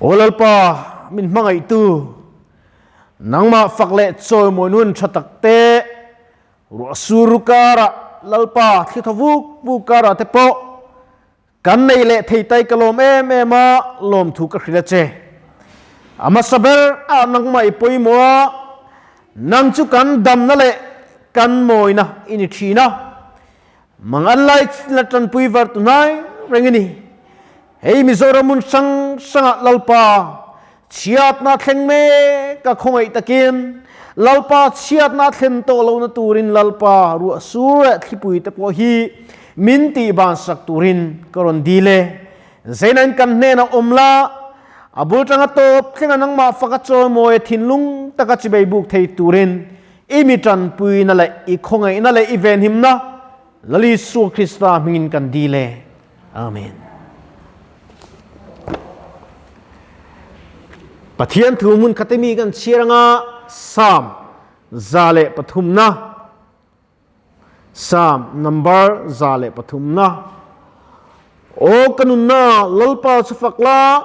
Aw Lalpa, min hmangaihtu, nangmah fak leh chawimawi nun tha takte, ruah sur ru karah, Lalpa thli thaw vuk vuk karah te pawh kan nei leh thei tai ka lawm em em a, lawmthu ka hrilh a che. A hmasa ber ah nangmah i pawimawh a, nang chu kan damna leh kan mawina i ni thin a. Mang an lai la tanpui var tu hnai reng i ni. Hei Mizoram hmun hrang hrangah Lalpa chhiatna thleng mek a khawngaih takin Lalpa chhiatna thlen tawh lohna turin Lalpa ruah sur leh thlipui te pawh hi min tih bansak turin ka rawn dil e. Zeinain kan hnenah awm la, a bul tanga tawp thlenga nangmah faka chawimawi a thinlung taka chibei buk thei turin I mi tanpuina leh i khawngaihna leh i venhimna Lal Isua Krista hmingin kan dil e. Amen. Pathian thu hmun khate mi kan chhiar anga Psalm 103 na Psalm number 103 na Aw ka nunna Lalpa chu fak la,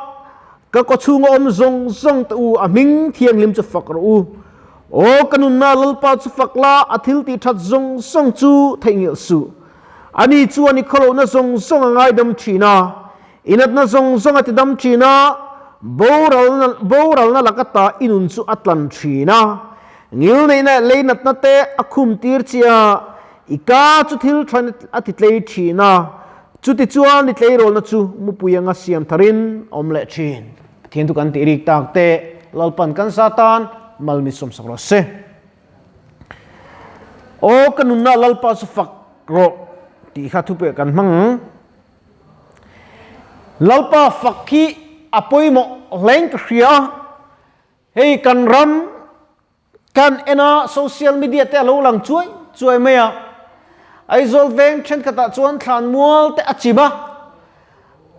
ka kawchhunga awm zawng zawng te u a hming thianghlim chu fak rawh u. Aw ka nunna Lalpa chu fak la, a thil tih that zawng zawng chu theihnghilh suh. Ani chuan i khawlohna zawng zawng a ngaidam thin a, i natna zawng zawng a tidam thin a, boralna boralna laka ta i nun chu a tlan thin a. Ngilneihna lei natna te a khum tir che a, I ka chu thil than a ti tlei thin a, chuti chuan i tleirawlna chu mupui anga siam tharin a awm leh thin. Pathian chu kan tih rik tak te, Lalpan kan sa tan mal mi sawmsak rawh se. Aw ka nunna Lalpa chu fak rawh tih kha thupeh kan hmang ang. Lalpa fak hi a pawimawh hleng ka hria a, hei kan ram Kan en a, social media te a lo lang chuai chuai mai a. Aizawl veng thenkhatah chuan thlan mual te a chim a,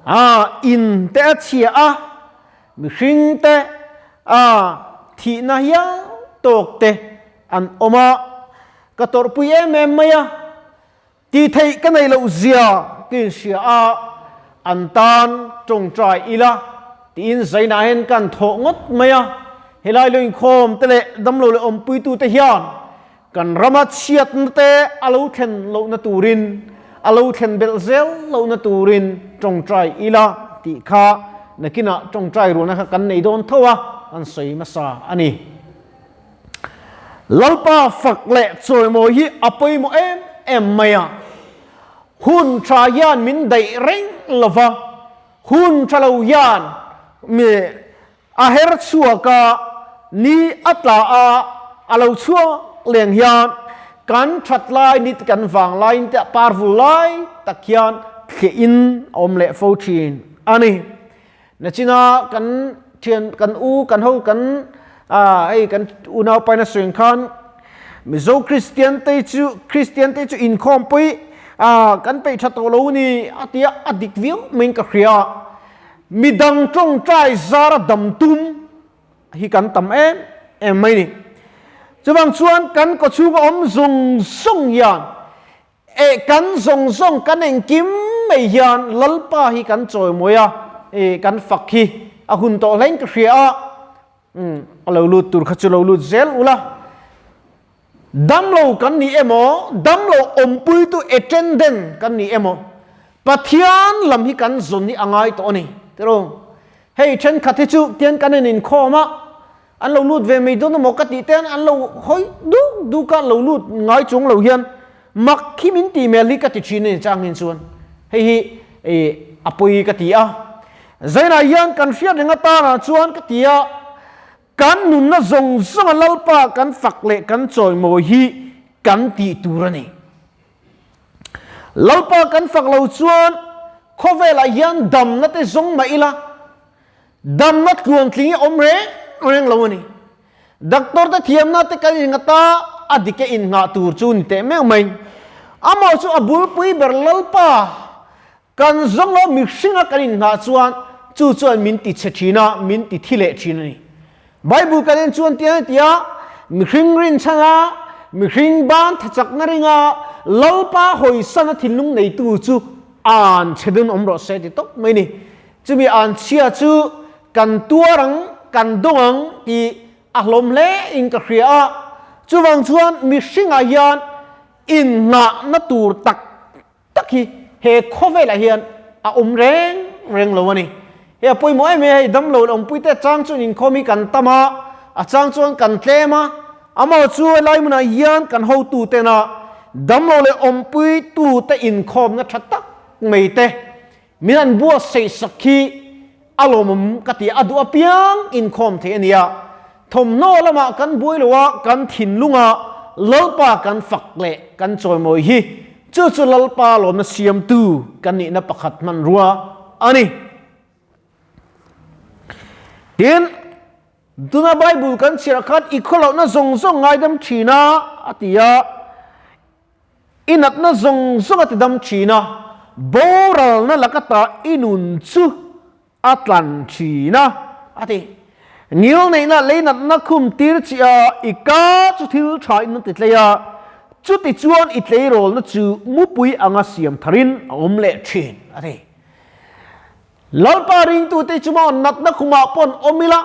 a in te a chhia a, mihring te a thihna hial tawk te an awm a. Ka tawrhpui em em mai a, tih theih ka neih loh zia ka inhria a, an tan tawngtai ila tiin zainah hian kan thawh ngawt mai a, helai lo inkhawm te leh damlo leh awmpuitu te hian kan rama chhiatna te a lo thlen lohna turin a lo thlen belh zel lohna turin tawngtai ila tih kha nakinah tawngtai rualna kha kan nei dawn tho a, kan sawi hmasa a ni. Lalpa fak leh chawimawi hi a pawimawh em em mai a. Hun tha hian min daih reng lo va, hun tha lo hian mi a her chhuak a, ni a tla a, a lo chhuak leng hian kan that lai ni te kan vang laiin te par vul lai tak hian thliah in a awm leh fo thin a ni. Nachina kan thian kan u kan ho kan a hei kan unau paina suing khan Mizo Kristian te chu Kristian te chu inkhawm pui a kan peih tha tawh lo ni a tia a dik viau mai in ka hria midang tawngtai zara dam tum hi kan tam em em mai ni chuvang chuan kan kawchhunga awm zawng zawng hian E kan zawng zawng kan engkim mai hian Lalpa hi kan chawimawi a, e kan fak hi a hun tawh hlein ka hria a, umm a lo lut tur kha chu lo lut zel ula. Damlo kan ni emaw, damlo awmpuitu attendant kan ni emaw, Pathian lam hi kan zawn hi a ngai tawh a ni tiraw. Hei thenkhat hi chu tian kan en inkhawm a, An lo lut ve mai dawn emaw ka tih ten an lo hawi duk duk a, lo lut ngai chung lo hian mak hi min tih hmel hi ka ti thin a ni chang hin chuan hei hi a pawi ka ti a. Zainah hian kan hriat reng atana chuan ka ti a, kan nunna zawng zawnga Lalpa kan fak leh kan chawimawi hi kan tih tur a ni. Lalpa kan fak lo chuan khawvelah hian damna te zawng mah ila, Damna tluantling hi awm reng reng lo a ni. Doctor te thiamna te kan innghat a, a dik e innghah tur chu ni teh meuh mai. Amah chu a bulpui ber Lalpa kan zawng lo mihringa kan innghah chuan chu chuan min ti chhe thin a, min ti thi leh thin a ni. Bible kan en chuan tiang a ti a, mihring rinchhan a, mihring ban thachakna ringa Lalpa hawisana thinlung neitu chu an chhe dun awm rawh se ti tawp mai a ni. Chumi an chhia chu kan tuar ang, kan dawng ang tih a hlawm hle in ka hria a. Chuvang chuan mihringah hian innghahna tur tak tak hi he khawvelah hian a awm reng reng lo a ni. Hei a pawimawh em em a, hei damlo leh awmpuite a chang chuan inkhawm hi kan tam a, a chang chuan kan tlem a, amaw chu helai hmunah hian kan hotutena damlo leh awmpuitute inkhawmna tha tak mai te min han buatsaih sak hi a lawmawm ka ti a, a duh apiang inkhawm theih a ni a. Thawmhnaw lamah kan buai lo a, kan thinlunga Lalpa kan fak leh kan chawimawi hi chu chu Lalpa lawmna siamtu kan nihna pakhat hmanrua a ni. Tin, tuna Bible kan chhiarah khan i khawlohna zawng zawng ngaidam thin a, a ti a. I natna zawng zawng a tidam thin a, boralna lakata i nun chu a tlan thin a, a ti. Ngil neihna lei natna khum tir chi a, i ka chu thil tha in a ti tlei a, chuti chuan i tleirawlna chu mupui anga siam tharin a awm leh thin, a ti. Lalpa ringtute chu maw natna khumah pawn awm ila,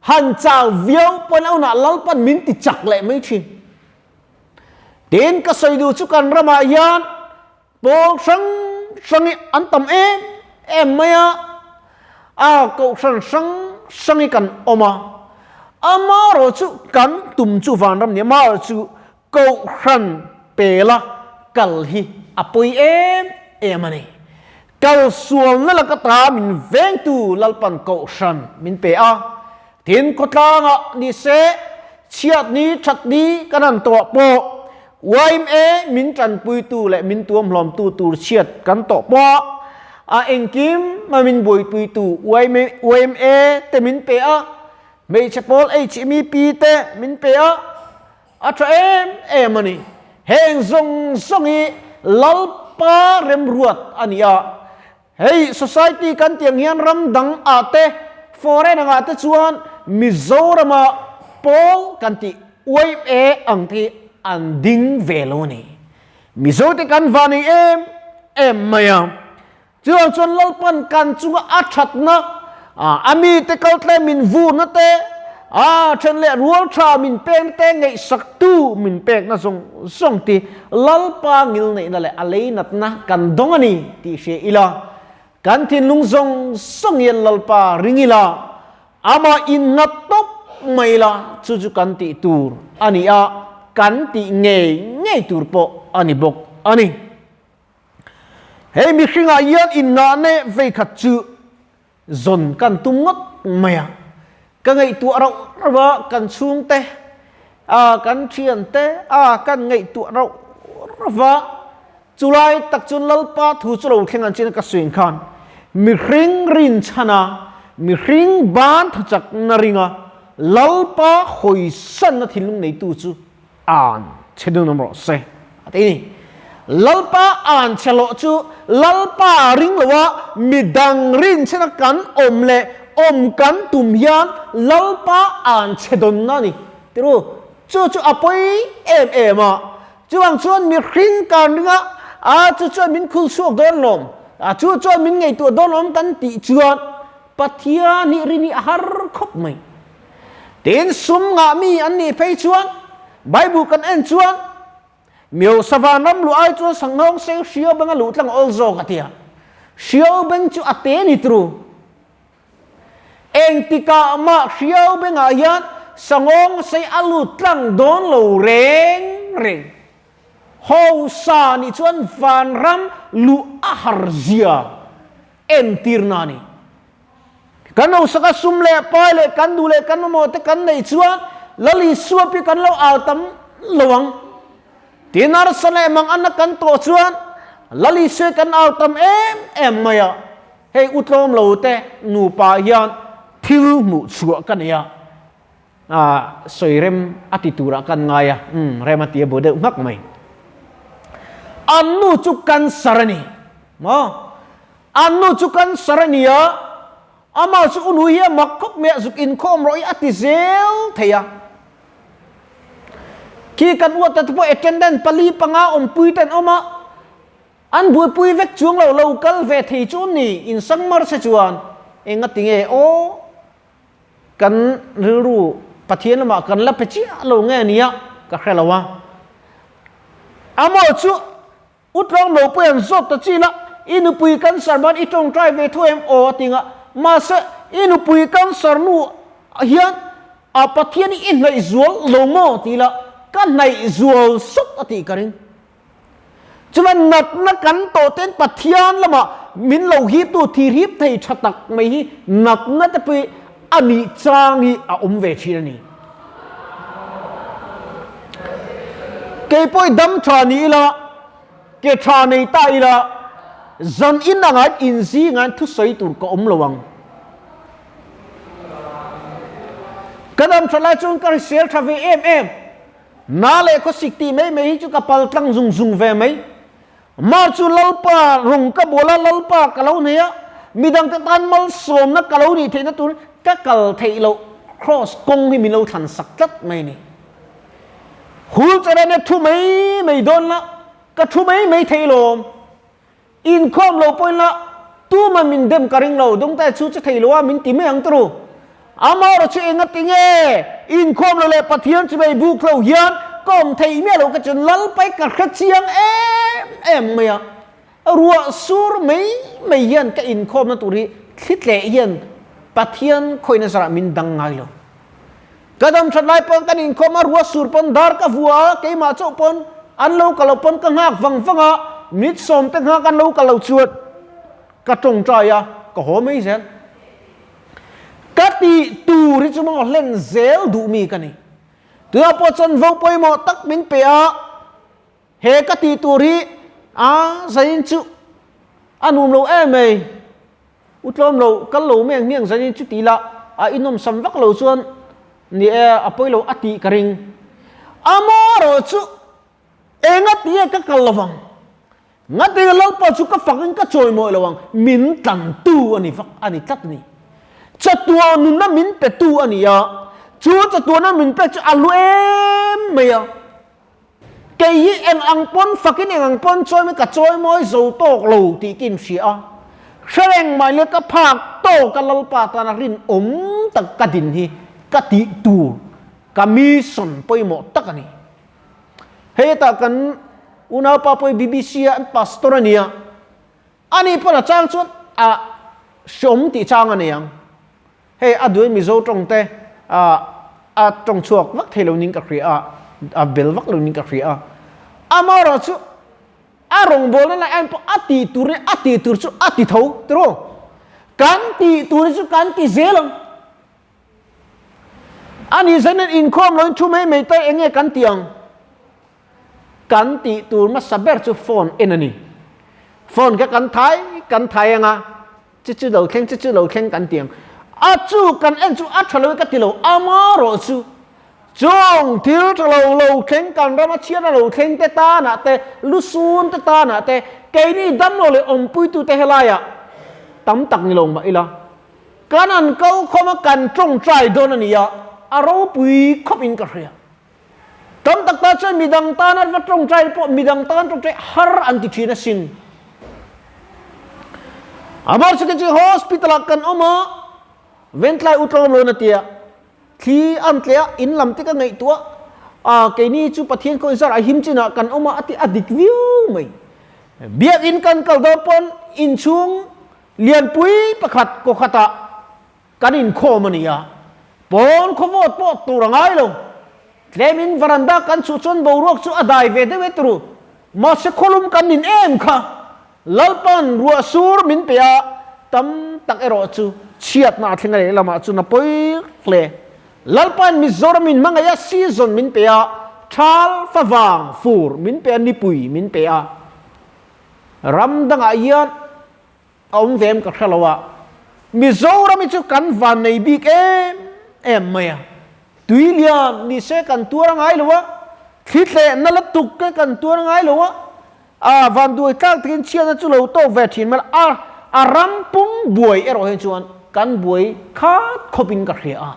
han chau viau pawn a hunah Lalpan min ti chak leh mai thin. Tin, ka sawi duh chu kan ramah hian pawl hrang hrang hi an tam em em mai a, a kohhran hrang hrang hi kan awm a, amaherawh chu kan tum chu vanram ni, amaherawh chu kohhran pela kal hi a pawi em em a ni. Kal sualna laka ta min vengtu Lalpan kohhran min pe a, tin khawtlangah ni se chhiatni thatni kan han tawh pawh yma min tanpuitu leh min tuamhlawmtu tur chhiat kan tawh pawh a engkim a min buaipuitu yma te min pe a, hmeichhe pawl HMEP te min pe a, A tha em em a ni. Heng zawng zawng hi Lalpa remruat a ni a. Hei society kan tih ang hian ram dang ah te, foreign ang ah te chuan Mizorama pawl kan tih yma ang te hi an ding ve lo a ni. Mizo te kan va nei em em mai a. Chuvang chuan Lalpan kan chunga a thatna, a mite kaltlem min vurna te, a then leh rual tha min pekna te, ngaihsaktu min pekna zawng zawng ti Lalpa ngilneihna leh a leinatna kan dawng a ni tih hria ila, kan thinlung zawng zawng hian Lalpa ring ila, amah innghat tawp mai ila, chu chu kan tih tur a ni a, kan tih ngei ngei tur pawh a ni bawk a ni. Hei mihringah hian innahne vei khat chu zawn kan tum ngawt mai a, ka ngaihtuah rauh rauh a, kan chhungte a, kan thiante a, kan ngaihtuah rauh rauh a, chulai tak chuan Lalpa thu chu lo thleng ang chin a ka suin khan mihring rinchhan a, mihring ban thachakna ringa Lalpa hawisanna thinlung neitu chu An chhe dun awm rawh se a ti ni. Lalpa an chhe loh chu Lalpa ring lo a, midang rinchhena kan awm leh awm kan tum hian Lalpa an chhe dawnna a ni. Tiru, chu chu a pawi em em a. Chuvang chuan mihring kan ring a, a chu chuan min khul chhuak dawn lawm, a chu chuan min ngaihtuah dawn lawm kan tih chuan Pathian hi rin hi a har khawp mai. Tin, sum ngah mi an nih phei chuan Bible kan en chuan Miosa vanram luh ai chuan Sanghawng sei hriau benga luh tlang awl zawk a ti a. Hriau beng chu a te ni tru. Engtikah mah hriau bengah hian Sanghawng sei a lut tlang dawn lo reng reng. Hausa nih chuan vanram luh a har zia entirna a ni. Kan hausak a sum leh pai leh kan duh leh kan mamawh te kan neih chuan Lal Isua pi kan lo au tam lo ang. Tin arsa leh mang anna kan tawh chuan Lal Isua kan au tam em em mai a. Hei u tlawm lo te nupa hian thil hmuh chhuah ka nei a, sawi rem a ti turah kan ngai a, umm rem a ti a bu deuh nghak mai. An nu chu cancer a ni maw? An nu chu cancer a ni a, amah chu u nu hi a mak khawp mai a, zuk inkhawm rawh hi a ti zel thei a. Khi kan uat te pawh attendant pali panga awmpui te an awm a, an buaipui vek chuang lo, lo kal ve thei chu ni, insang mar se chuan. Enga tinge aw kan rilru Pathian lamah kan la pe chiah lo nge nia ka hre lo a. Amaw chu U tlawng lo pawh an zawt ta chin a, i nupui cancer ban i tawngtai ve tho em aw a ti nga. Mahse, i nupui cancer nu hian a Pathian hi i hnaih zual lo maw ti ila ka hnaih zual sawt a tih ka ring. Chuan natna kan tawh ten Pathian lamah min lo hiptu thir hip thei tha tak mai hi natna te pawh hi a nih chang hi a awm ve thin a ni. Kei pawh i dam tha ni ila, ke tha nei ta ila, zan in anga inzingain thusawi tur ka awm lo ang. Ka dam tha lai chuan ka hrisel tha ve em em. Na leh khawsik tih mai mai hi chu ka pal tlang zung zung ve mai. Mah chu Lalpa rawng ka bual a, Lalpa ka lo nei a, midang ka tan malsawmna ka lo nih theihna tur ka kal theih loh Kraws kawng hi min lo thlan sak tlat mai a ni. Hul chara thu mai mai dawn la, ka thu mai mai thei lawm. Inkhawm lo pawhin la, tuma min dem ka ring lo, dawngtai chu che thei lo a min ti mai ang turu. Amaherawh chu enga ti nge inkhawm lo leh Pathian chu mei buk lo hian ka awm thei miah lo ka chuan Lalpai ka hre chiang em em mai a. Ruah sur mai mai hian ka inkhawmna tur hi thli tleh hian Pathian khawihna zarah min dang ngai lo. Ka dam that lai pawn kan inkhawm a, ruah sur pawn dar ka vua a, keimah chauh pawn an lo kal lo pawn ka nghak vang vang a, minute sawm te nghak an lo kal lo chuan ka tawngtai a, ka haw mai zel. Ka tih tur hi chu maw hlen zel duh mi ka ni. Tunah pawh chuan vo pawimawh tak min pe a, he ka tih tur hi a zain chu a nuam lo em mai. U tlawm lo, kal lo mai ang hmiang zanin chu ti la, a inawm sam vak lo chuan ni e, a pawi lo a tih ka ring. Amaherawh chu enga ti nge ka kal lovang? Ngati nge Lalpa chu ka fak in ka chawimawi lo ang? Min tlantu a ni vak a ni tlat a ni. Chatuah nunna min petu a ni a, chu chatuahna min pek chu a lu em mai a. Kei hi eng ang pawn fakin eng ang pawn chawi ka chawimawi zo tawk lo tih ka inhria a, hre reng mai leh ka phak tawk a Lalpa tana rinawm tak ka din hi ka tih tur ka mission pawimawh tak a ni. Hei hetah kan unaupa pawh hi BBC a an pastor a nia, ani pawn a chang chuan a hreawm tih chang a nei ang. Hei a duai Mizo tawng te a tawng chhuak vak thei lo ning ka hria a, a bel vak lo ning ka hria a. Amaherawh chu a rawngbawlna lai en pawh a tih tur leh a tih tur chu a ti tho tiraw? Kan tih tur hi chu kan ti zel ang. Ani zanin inkhawm loin thu mai mai ta eng nge kan tih ang? Kan tih tur hmasa ber chu phone en a ni. Phone kha kan thai kan thai ang a. Chu chu lo thleng, chu chu lo thleng kan ti ang. A chu kan en chu a tha lo i ka ti lo, amarawh chu chung thil tha lo lo thleng kan rama chhiatna lo thleng te tanah te, lusun te tanah te, keini damlo leh awmpuitute helaiah tam tak ni lo mah ila, kan an kal khawm a kan tawngtai dawn a ni a, a ropui khawp in ka hria. Tam tak ta chuan midang tan an va tawngtai pawh midang tan tawngtai har an ti thin asin. Amar chu chu hospital ah kan awm a, ventlai u tlawm lo na tia, thli an tle a, in lam te ka ngaihtuah a, keini chu Pathian khaw inzar a him chinah kan awm a, a ti a dik viau mai. Biakin kan kal dawn pawn inchhung lianpui pakhat kawkhatah Kan inkhawm a ni a, pawn khawvawt pawh tur a ngai lo. Tlemin varanda kan chhuh chuan boruak chu a dai ve deuh e turu. Mahse khawlum kan nin em kha. Lalpan ruah sur min pe a, tam tak erawh chu chhiatna a thleng a leh lamah chuan a pawi hle. Lalpan Mizoram in hmangaih a season min pe a, thal favang fur min pe a, nipui min pe a. Ram dangah hian A awm ve em ka hre lo a, Mizoram hi chu kan van nei bik em em mai a, tui lian ni se kan tuar a ngai lo a, thli tlehna la tuk te kan tuar a ngai lo a, a van duai tlak takin chhiatna chu lo tawk ve thin mai a, a ram pum buai erawh hi chuan kan buai khat khawp in ka hria a,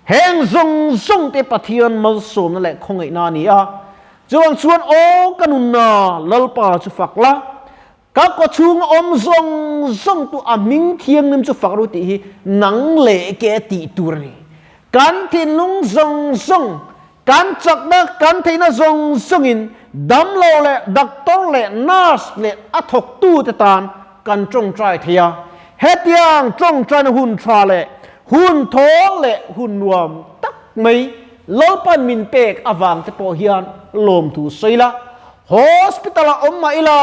heng zawng zawng te Pathian malsawmna leh khawngaihna a ni a, chuvang chuan aw ka nunna Lalpa chu fak la. Ka kawchhunga awm zawng zawng tu a hming thianghlim chu fak ru tih hi nang leh ke tih tur a ni. Kan thinlung zawng zawng, kan chakna, kan theihna zawng zawngin damlo leh doctor leh nurse leh a thawktute tan kan tawngtai thei a. Hetiang tawngtaina hun tha leh hun thawl leh hun nuam tak mai Lalpan min pek avang te pawh hian lawmthu sawi la. Hospital ah awm mah ila,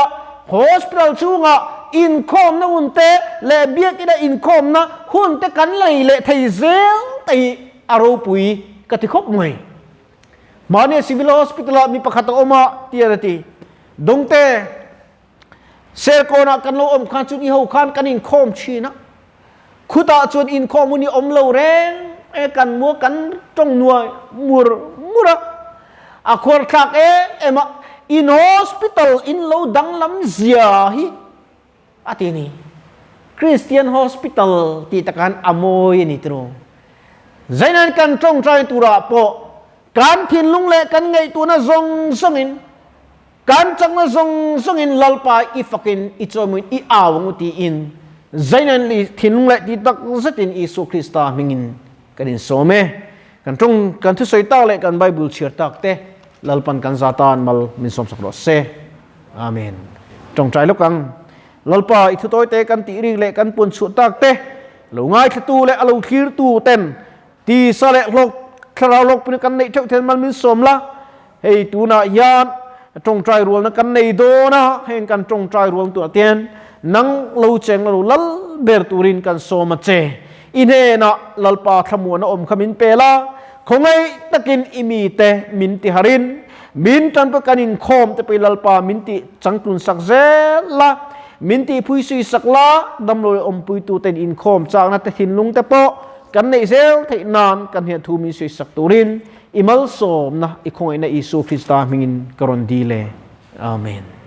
hospital chhungah inkhawmna hun te leh biakina inkhawmna hun te kan lei leh thei zel te hi a ropui ka ti khawp mai. Mahni Civil Hospital ah mi pakhat a awm a tian a ti. Dawngte, Serkawnah kan lo awm khan chuan i ho khan kan inkhawm thin a, khutah chuan inkhawm hun hi awm lo reng e, kan mua kan tawng nuai mur mur a, a khuar thlak em em a, in hospital in lo danglam zia hi a ti a ni. Christian hospital tih takah a mawi a ni tiraw. Zainain kan tawngtai turah pawh kan thinlung leh kan ngaihtuahna zawng zawngin Kan chakna zawng zawngin Lalpa i fakin i chawimawiin i au ang u tiin Zainain li thinlung leh ti tak zetin Isua Krista hmingin kan insawm e. Kan tawng kan thusawi tak leh kan Bible chhiar tak te Lalpan kan za tan mal min sawmsak rawh se. Amen. Tawngtai lawk ang. Lalpa i thutawi te kan tih rik leh kan puan chhuah tak te lo ngaithlatu leh a lo thlirtu ten tisa leh hlawk thlarau hlawkpui kan neih theuh then mal min sawm la. Hei tunah hian tawngtai rualna kan nei dawn a, heng kan tawngtai rual tunah te nang lo cheng lo lal ber turin kan sawm a che. I hnenah Lalpa thlamuan a awm kha min pel a, khawngaih takin i mite min ti harin, min tanpui kan inkhawm te pawhin Lalpa min ti changtlun sak zel la, min ti phuisui sak la, damlo leh awmpuituten inkhawm chakna te thinlung te pawh kan neih zel theih nan kan hneh thu min sawi sak turin I malsawmna i khawngaihna Isua Krista hmingin ka rawn dil e. Amen.